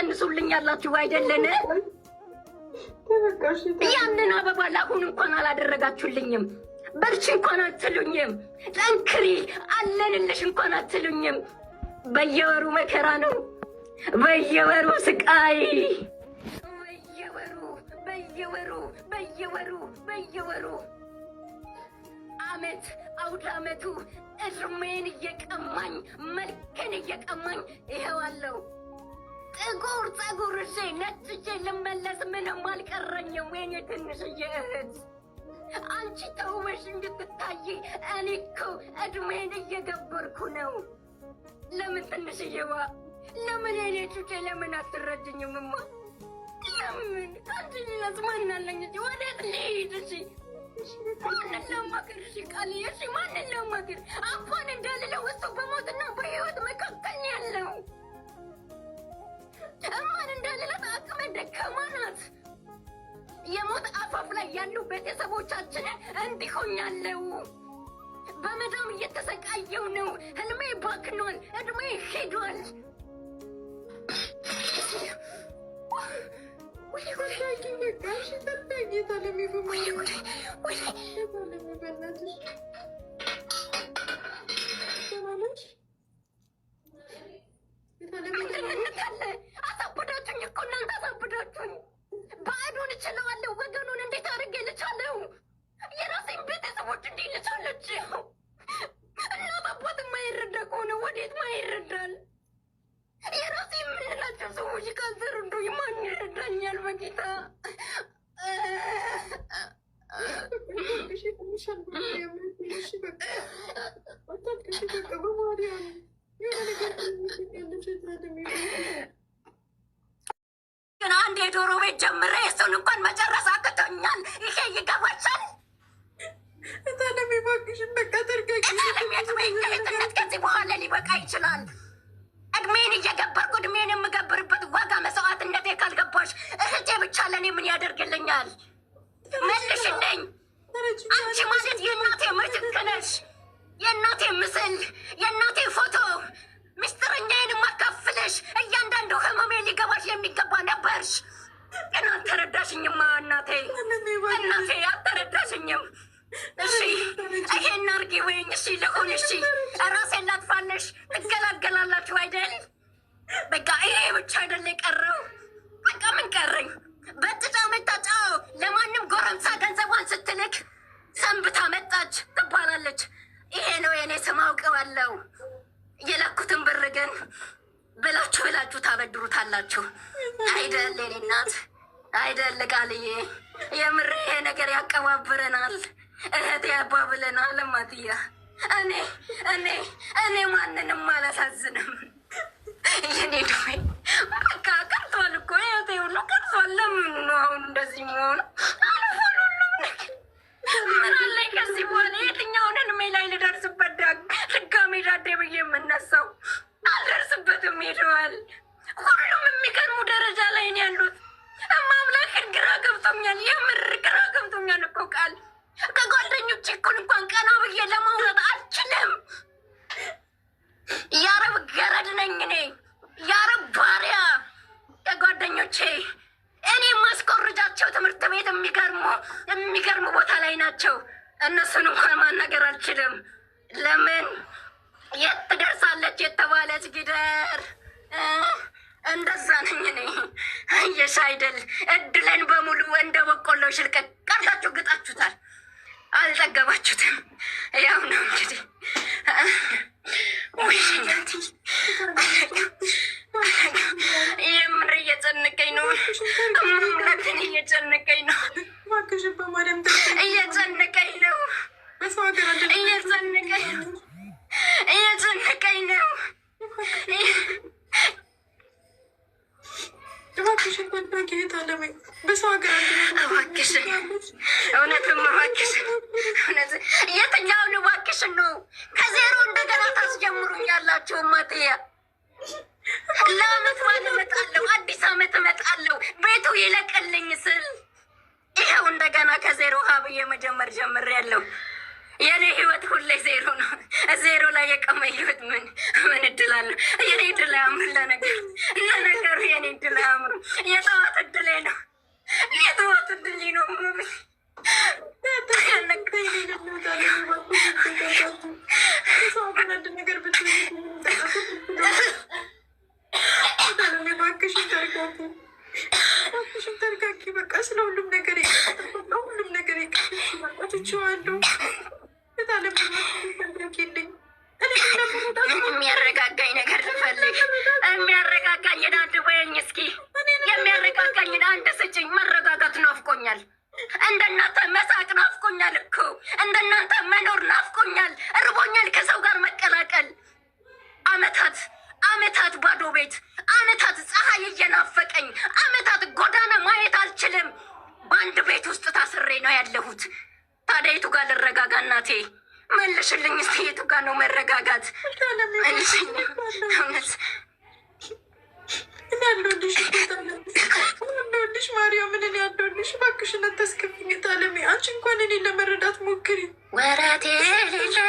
ትቀንሱልኛላችሁ አይደለን? ያንን አበባ ለአሁን እንኳን አላደረጋችሁልኝም። በርቺ እንኳን አትሉኝም። ጠንክሪ አለንልሽ እንኳን አትሉኝም። በየወሩ መከራ ነው፣ በየወሩ ስቃይ፣ በየወሩ በየወሩ በየወሩ በየወሩ አመት አውደ አመቱ እድሜን እየቀማኝ መልክን እየቀማኝ ይኸዋለሁ። ጥቁር ፀጉር እዤ ነጭ እጄ ልመለስ ምንም አልቀረኝም። ወይኔ ትንሽዬ እህት አንቺ ተውበሽ እንድትታይ እኔ እኮ እድሜን እየገበርኩ ነው። ለምን ትንሽዬዋ፣ ለምን የኔ ጩጬ ለምን አትረጅኝም? እማ ለምን ከአንቺ ሌላስ ማን አለኝ? ወዴት ልሂድ? እሺ ማንን ላማክር? እሺ ቃልዬ፣ እሺ ማንን ላማክር? አፏን እንዳልለው እሱ በሞትና በህይወት መካከል ነው ያለው። እማን እንዳልላት አቅመ ደካማ ናት። የሞት አፋፍ ላይ ያሉ ቤተሰቦቻችንን እንዲሆኛለው። በመዳም እየተሰቃየው ነው። ህልሜ ባክኗል። እድሜ ሄዷል። አንድነት አለ። አሳብዳችሁኝ እኮ እናንተ አሳብዳችሁኝ። ባዕዱን እችለዋለሁ፣ ወገኑን እንዴት አድርጌ ልቻለው? የራሴን ቤተሰቦች እንዴት ልቻለች? እናት አባት የማይረዳ ከሆነ ወዴት ማይረዳል? የራሴ የምንላቸው ሰዎች ካልተረዱኝ ማን ይረዳኛል? በጌታ። አንድ የዶሮ ቤት ጀምሬ እሱን እንኳን መጨረስ አቅቶኛል። ይሄ ይገባሻል? እህትነት ከዚህ በኋላ ሊበቃ ይችላል። እድሜን እየገበርኩ እድሜን የምገብርበት ዋጋ መስዋዕትነቴ ካልገባሽ እህቴ ብቻ ለእኔ ምን ያደርግልኛል? መልሽልኝ። አንቺ ማለት የእናቴ ምትክ ነሽ፣ የእናቴ ምስል፣ የእናቴ ፎቶ፣ ምስጢረኛዬን የማካፍልሽ፣ እያንዳንዱ ህመሜ ሊገባሽ የሚገባ ነበርሽ። ግን አልተረዳሽኝማ እናቴ፣ እናቴ አልተረዳሽኝም። እሺ ይሄን አድርጊ ወይኝ፣ እሺ ልሁን፣ እሺ ራሴን ላጥፋለሽ፣ ትገላገላላችሁ አይደል? በቃ ይሄ ብቻ አይደል የቀረው? በቃ ምን ቀረኝ? በጥጫ መጣጫው ለማንም ጎረምሳ ገንዘቧን ስትልክ ሰንብታ መጣች ትባላለች። ይሄ ነው የኔ ስም፣ አውቀዋለሁ። የላኩትን ብር ግን ብላችሁ ብላችሁ ታበድሩታላችሁ አይደል? የኔ እናት አይደል ቃልዬ፣ የምር ይሄ ነገር ያቀባብረናል፣ እህት ያባብለናል። ማትያ እኔ እኔ እኔ ማንንም አላሳዝንም። የኔ ድሜ በቃ ቀርቷል እኮ ህይወቴ ሁሉ ቀርቷል። ለምን ነው አሁን እንደዚህ መሆኑ? አልፏል ሁሉም ነገር። ምን አለኝ ከዚህ በኋላ? የትኛውን እድሜ ላይ ልደርስበት ድጋሜ ዳዴ ብዬ የምነሳው? አልደርስበትም። ሄደዋል። ሁሉም የሚገርሙ ደረጃ ላይ ነው ያሉት። እማምላክን ግራ ገብቶኛል። የምር ግራ ገብቶኛል እኮ ቃል ከጓደኞቼ እኩል እንኳን ቀና ብዬ ለማውራት አልችልም። የአረብ ገረድ ነኝ እኔ፣ የአረብ ባሪያ። ከጓደኞቼ እኔ ማስቆርጃቸው ትምህርት ቤት የሚገርሙ የሚገርሙ ቦታ ላይ ናቸው። እነሱን እንኳን ማናገር አልችልም። ለምን የት ትደርሳለች የተባለች ጊደር እንደዛ ነኝ እኔ። አየሽ አይደል እድለን በሙሉ እንደ በቆሎ ሽልቀቅ ቀርታችሁ ግጣችሁታል። አልጠገባችሁትም። ያው ነው እንግዲህ። ውይ እናቴ የምር እየጨነቀኝ ነው። አምላክን እየጨነቀኝ ነው። እየጨነቀኝ ነው። እየጨነቀኝ ነው። እየጨነቀኝ ነው። እባክሽን እውነትም እባክሽን፣ እውነት የትኛውን እባክሽን ነው ከዜሮ እንደገና ታስጀምሩኛላችሁ? ማትያ ለአመት በዓል እመጣለሁ፣ አዲስ አመት እመጣለሁ፣ ቤቱ ይለቅልኝ ስል ይኸው እንደገና ከዜሮ ሀብዬ መጀመር ጀምሬያለሁ። የኔ ህይወት ሁሌ ዜሮ ነው። ዜሮ ላይ የቆመ ህይወት ምን እድል አለው? የኔ እድል አያምርም። ለነገሩ የኔ እድል አያምርም። የጠዋት እድሌ ነው። የጠዋት እድሌ ነው። አንድ ነገር እባክሽን ተረጋጊ፣ እባክሽን ተረጋጊ። በቃ ስለ ሁሉም ነገር ሁሉም ነገር በቃ ትቼዋለሁ። ተረጋጊልኝ። የሚያረጋጋኝ ነገር ልፈልግ። የሚያረጋጋኝን አንድ በይኝ እስኪ። የሚያረጋጋኝን አንድ ስጭኝ። መረጋጋት ናፍቆኛል። እንደናንተ መሳቅ ናፍቆኛል እኮ፣ እንደናንተ መኖር ናፍቆኛል። እርቦኛል ከሰው ጋር መቀላቀል። አመታት አመታት ባዶ ቤት፣ አመታት ፀሐይ እየናፈቀኝ፣ አመታት ጎዳና ማየት አልችልም። በአንድ ቤት ውስጥ ታስሬ ነው ያለሁት። ታዲያ የቱ ጋር ልረጋጋ? እናቴ መልሽልኝ እስኪ፣ የቱ ጋር ነው መረጋጋት? መልሽልኝ እውነት። እኔ ያለሁልሽ፣ ያለሁልሽ ማርያምን፣ እኔ ያለሁልሽ። እባክሽን አታስከፊኝ ታለሚ። አንቺ እንኳን እኔን ለመረዳት ሞክሪ። ወረት የሌለው